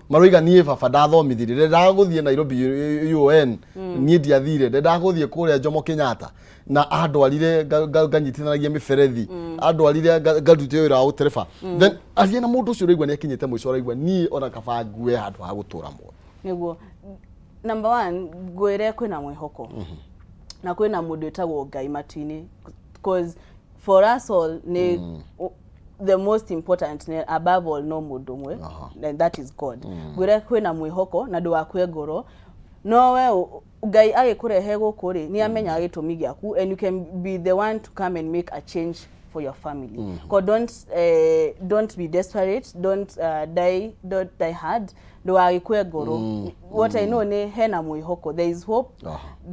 Maroiga, niĩ baba ndathomithirie, ndendaga gũthiĩ Nairobi UoN, niĩ ndiathire, ndendaga gũthiĩ kũrĩa Jomo Kenyatta na andwarire nganyitithanagia mĩberethi, andwarire ngarute wĩra wa ũtereba. Then aria na mũndũ ũcio ũraigua nĩ akinyĩte mũico, ũraigua niĩ ona kaba ngue handũ ha gũtũra muoyo. Nĩguo, number one, ngwĩre kwĩna mwĩhoko na kwĩna mũndũ wĩtagwo Ngai matu-inĩ, cause for us all nĩ the most important nĩ above all no mũndũ ũmwe, and that is God. Ngwĩre kwĩna mwĩhoko na ndũgakue ngoro. No we Ngai agĩkũrehe gũkũ rĩ, nĩ amenyaga gĩtũmi gĩaku, and you can be the one to come and make a change for your family. Ko don't be desperate, don't die, don't die hard, ndũgagĩkue ngoro. What I know nĩ hena mwĩhoko, there is hope.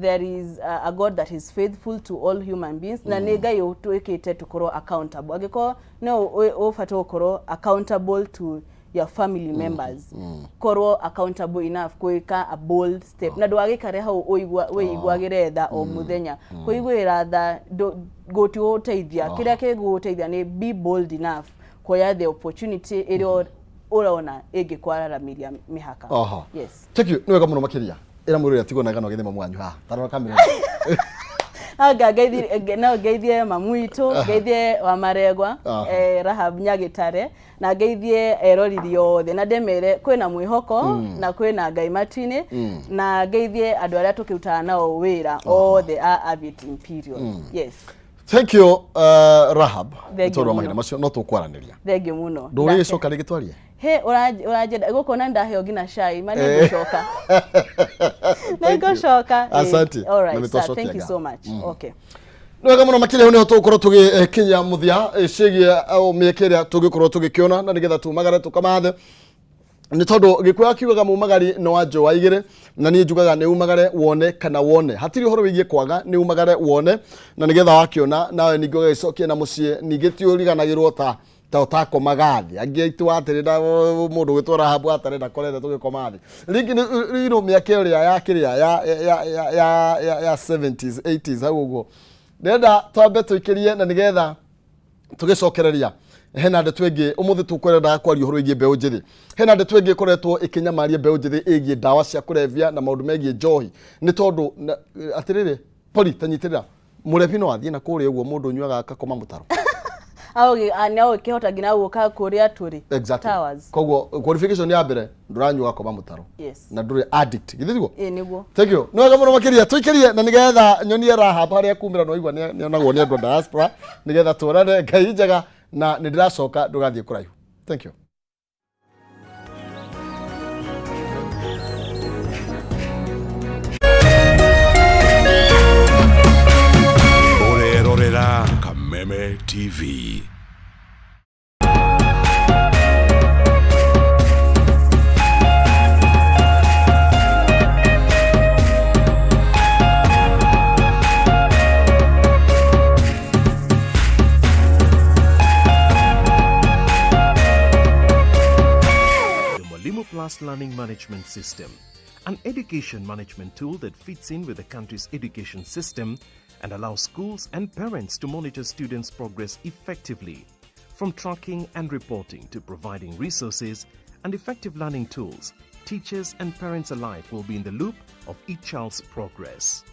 There is a God that is faithful to all human beings, na nĩ Ngai ũtwĩkĩte tũkorwo accountable. Angĩkorwo no ũbatiĩ gũkorwo accountable to your family members, korwo accountable enough gwĩka a bold step, na ndũgagĩikare hau ũigua wĩiguagĩre tha o mũthenya. Kũiguĩra tha gũtigũgũteithia. Kĩrĩa kĩgũgũteithia nĩ be bold enough kuoya the opportunity ĩrĩa ũrona ĩngĩkwararamĩria mĩhaka. Yes. Thank you, nĩ wega mũno makĩria. Ĩra mũrũ ũrĩa tigwo na gano gĩthima mwanyu haha tarora kamera. Anga ngeithie, no ngeithie mamu witũ, ngeithie wa Maregwa, Rahab Nyagĩtare, na ngeithie eroriri othe, na ndĩmere kwĩna mwĩhoko na kwĩna Ngai matu-inĩ, na ngeithie andũ arĩa tũkĩrutaga nao wĩra othe a Aviate Imperial. Yes. Thank you, Rahab. Thank you tondũ wa mũno. Mahinda macio no tũkwaranĩria. Thengiũ mũno. Ndũrĩgĩcoka rĩngĩ twarie. He ũranjenda gũkũ na ndaheo nginya cai ma nĩ ngũcoka, nĩ ngũcoka. Asante. All Na right, nĩ sir, twacokia thank you ngatho. so much. Okay. Nĩ wega mũno makĩria, hau nĩho tũgũkorwo tũgĩkinya mũthia ciĩgiĩ mĩeke ĩrĩa tũngĩkorwo tũgĩkĩona na nĩgetha tumagare tũkamathe, nĩ tondũ Gĩkũyũ akiugaga mumagari nĩ wa njũa igĩrĩ, na niĩ njugaga nĩ umagare wone kana wone hatirĩ ũhoro wĩgiĩ kwaga, nĩ umagare wone, na nĩgetha wakĩona nawe ningĩ ũgagĩcokia na mũciĩ, ningĩ ti ũriganagĩrwo ta ũtakomaga thĩ. Angĩ aitũ atĩrĩ na mũndũ ũgĩtwo Rahabu atarenda korete tũgĩkoma thĩ rĩngĩ nĩ mĩaka ĩrĩa ya kĩrĩa ya 70s, 80s hau ũguo. Ndĩrenda twambe tũikĩrie na nĩgetha tũgĩcokereria. Hena ndeto ĩngĩ ũmũthĩ tũkwendaga kwaria ũhoro wĩgiĩ mbeũ njĩthĩ. Hena ndeto ĩngĩ ĩkoretwo ĩkĩnyamaria mbeũ njĩthĩ ĩgiĩ ndawa cia kũrebia na maũndũ megiĩ njohi, nĩ tondũ atĩrĩrĩ, pori tanyitĩrĩra mũrebi no athiĩ na kũrĩa ũguo mũndũ ũnyuaga akakoma mũtaro. Nĩ agũkĩhota nginya gũka kũrĩa tũrĩ. Towers. Koguo qualification ya mbere, ndũranyua gakoma mũtaro. Na ndũrĩ addict, githĩ tiguo? Ĩĩ, nĩguo. Thank you, nĩ wega mũno makĩria. Tũikĩrie na nĩgetha nyonie Rahab harĩa kumĩra, no igua nĩonagwo nĩ andũ a diaspora, nĩgetha tuonane. Ngai njega, na nĩ ndĩracoka, ndũgathiĩ kũraihu. Thank you. Ũrerorera Kameme TV. The Mwalimu Plus Learning Management System, an education management tool that fits in with the country's education system and allows schools and parents to monitor students' progress effectively. From tracking and reporting to providing resources and effective learning tools, teachers and parents alike will be in the loop of each child's progress.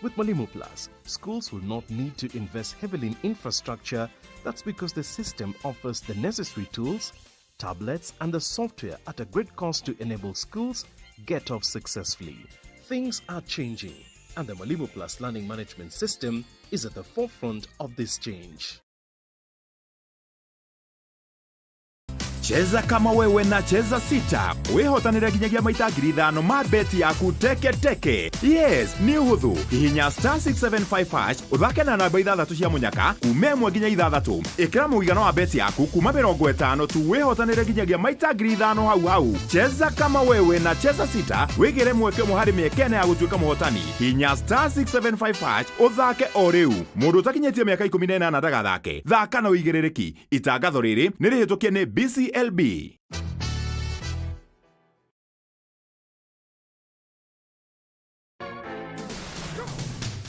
With Mwalimu Plus, schools will not need to invest heavily in infrastructure. That's because the system offers the necessary tools, tablets, and the software at a great cost to enable schools get off successfully. Things are changing, and the Mwalimu Plus Learning Management System is at the forefront of this change. Cheza kama wewe na Cheza Sita, wĩhotanĩre nginyagia maita 5,000 ma beti yaku teke teke. Yes, nĩ ũhũthũ. Hihinya *675# ũthake na namba ithathatũ cia mũnyaka kuma 1 nginya 6. Ĩkĩra mũigana wa beti yaku kuma 50 tu, wĩhotanĩre nginyagia maita 5,000 hau hau. Cheza kama wewe na Cheza Sita, wĩgĩre mweke ũmwe harĩ mĩeke ĩna ya gũtuĩka mũhotani. Hihinya *675# ũthake o rĩu. Mũndũ ũtakinyĩtie mĩaka 18 ndagathake. Thaka na ũigĩrĩrĩki. Itangatho rĩrĩ nĩ rĩhĩtũkie nĩ BCLB.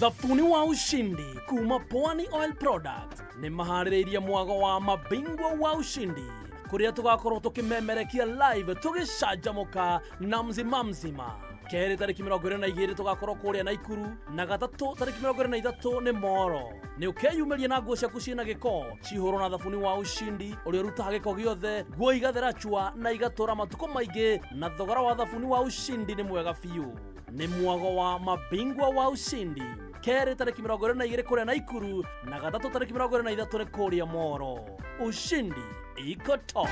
Thabuni wa Ushindi kuma Pwani Oil Product nĩ maharĩrĩirie mwago wa Mabingwa wa Ushindi, kũrĩa tũgakorwo tũkĩmemerekia live tũgĩcanjamũka na mzima mzima. Kerĩ tarĩki 22 tũgakorwo kũrĩa Naikuru, na gatatũ tarĩki 23 nĩ Moro. Nĩ ũkeyumĩria na nguo ciaku ciĩna gĩko cihũrwo na thabuni wa Ushindi ũrĩa ũrutaga gĩko gĩothe, nguo igathera chua na igatũra matukũ maingĩ, na thogora wa thabuni wa Ushindi nĩ mwega biũ. Nĩ mwago wa Mabingwa wa Ushindi, kerĩ tarĩki 22 kũrĩa Naikuru, na gatatũ tarĩki 23 nĩ kũrĩa Moro. Ushindi iko top.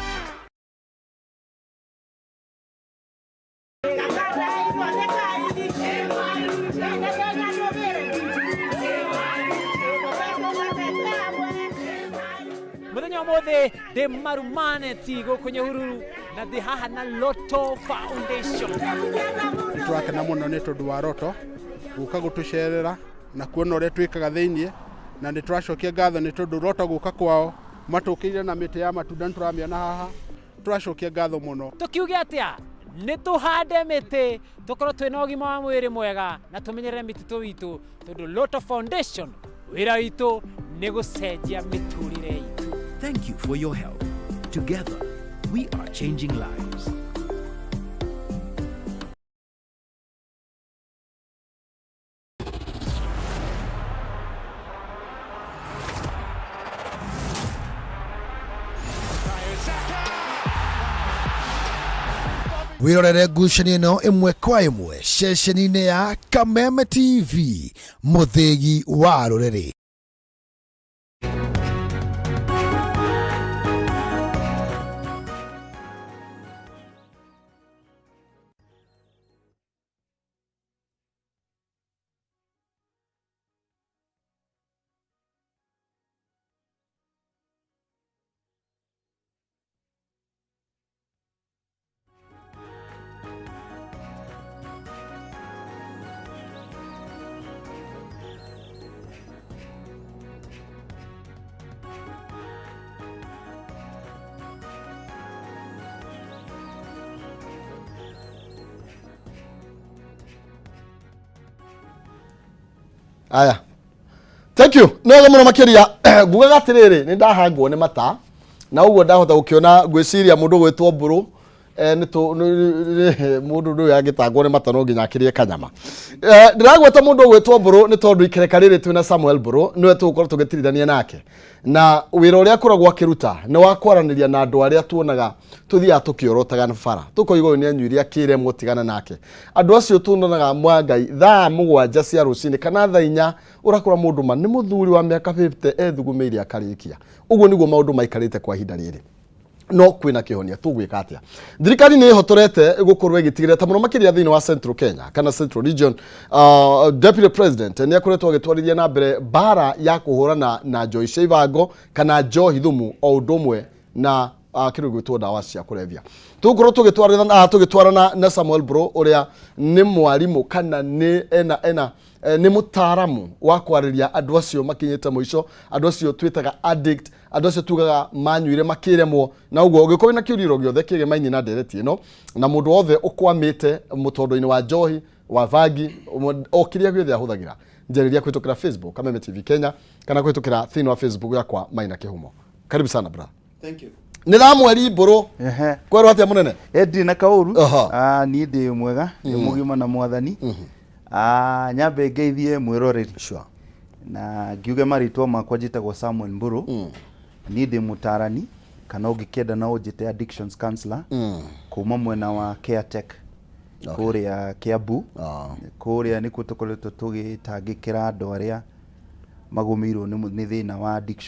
Muthenya ũmũthĩ ndĩ Marumaneti gũkũ Nyahururu, na ndĩ haha na Lotto Foundation. Nĩ tũrakena mũno nĩ tondũ wa Lotto gũka gũtũcerera na kuona ũrĩa twĩkaga thĩiniĩ, na nĩ tũracokia ngatho nĩ tondũ Lotto gũka kwao matũkĩire na mĩtĩ ya matunda, nĩ tũramĩona haha. Tũracokia ngatho mũno. Tũkiuge atĩa? Nĩ tũhande mĩtĩ, tũkorwo twĩna ũgima wa mwĩrĩ mwega, na tũmenyerere mĩtitũ itũ, tondũ Lotto Foundation wĩra witũ nĩ gũcenjia mĩtũrĩre itũ. Thank you for your help. Together, we are changing lives. Wĩrorere ngucanio ĩno ĩmwe kwa ĩmwe ceceni-inĩ ya Kameme TV, mũthĩgi wa rũrĩrĩ. Aya, thank you, nĩ wega mũno makĩria. Ngugaga atĩrĩrĩ, nĩ ndahangwo nĩ mata na ũguo ndahota gũkĩona, ngwĩciria mũndũ gwĩtwo Mbũrũ Eh, nĩ tũ- nĩ- nĩ- mũndũ ndũyũ angĩtangwo nĩ mata no nginya akĩrĩe kanyama. Eh, ndĩragweta mũndũ ũgwĩtwo Mbũrũ nĩ tondũ ikereka rĩrĩ twĩna Samuel Mbũrũ, nĩwe tũgũkorwo tũgĩtirithania nake, na wĩra ũrĩa akoragwo akĩruta nĩ wa kwaranĩria na andũ arĩa tuonaga tũthiaga tũkĩorotaga na bara, tũkoiga ũyũ nĩ anyuire akĩremwo, tigana nake. Andũ acio tuonaga mwa Ngai thaa 7 cia rũcinĩ kana thaa 4, ũrakora mũndũ ma nĩ mũthuri wa mĩaka 50 ethugumĩire akarĩkia. Ũguo nĩguo maũndũ maikarĩte kwa ihinda rĩrĩ, no kwĩna kĩhonia. Tũgwĩka atĩa? Thirikari nĩ ĩhotorete gũkorwo ĩgĩtigĩrĩra ta mũno makĩria thĩinĩ wa Central Kenya kana Central Region. Deputy President nĩ akoretwo agĩtwarithia na mbere mbara ya kũhũrana na njohi cia ibango kana njohi thumu, o ũndũ ũmwe na kĩndũ gĩgwĩtwo ndawa cia kũrebia. Tũgũkorwo tũgĩtwarana na Samuel Bro, ũrĩa nĩ mwarimũ kana nĩ ena nĩ mũtaaramu wa kwarĩria andũ acio makinyĩte mũico, andũ acio twĩtaga addict, andũ acio tugaga manyuire makĩremwo. Na ũguo ũngĩkorwo wĩna kĩũria o gĩothe kĩgemaini na ndereti ĩno na mũndũ wothe ũkwamĩte mũtondo-inĩ wa njohi, wa bangi, o kĩrĩa gĩothe ahũthagĩra, njarĩria kũhĩtũkĩra Facebook Kameme TV Kenya kana kũhĩtũkĩra thĩinĩ wa Facebook yakwa Maina Kĩhumo. Karibu sana, brother. Thank you. Nĩ thaa mweri Mbũrũ. Kwerwo atĩa, mũnene? Ndirĩ na kaũru. Ah, niĩ ndĩ mwega, ndĩ mũgima na mwathani. Ah, nyambe ngeithie mwĩroreri. Na ngiuge marĩtwa makwa njĩtagwo Samuel Mbũrũ. Niĩ ndĩ mũtarani kana ũngĩkĩenda no ũnjĩte addictions counselor kuma mwena wa Caretech kũrĩa Kiambu. Kũrĩa nĩkuo tũkoretwo tũgĩtangĩkĩra andũ arĩa magũmĩirwo nĩ thĩna wa addiction.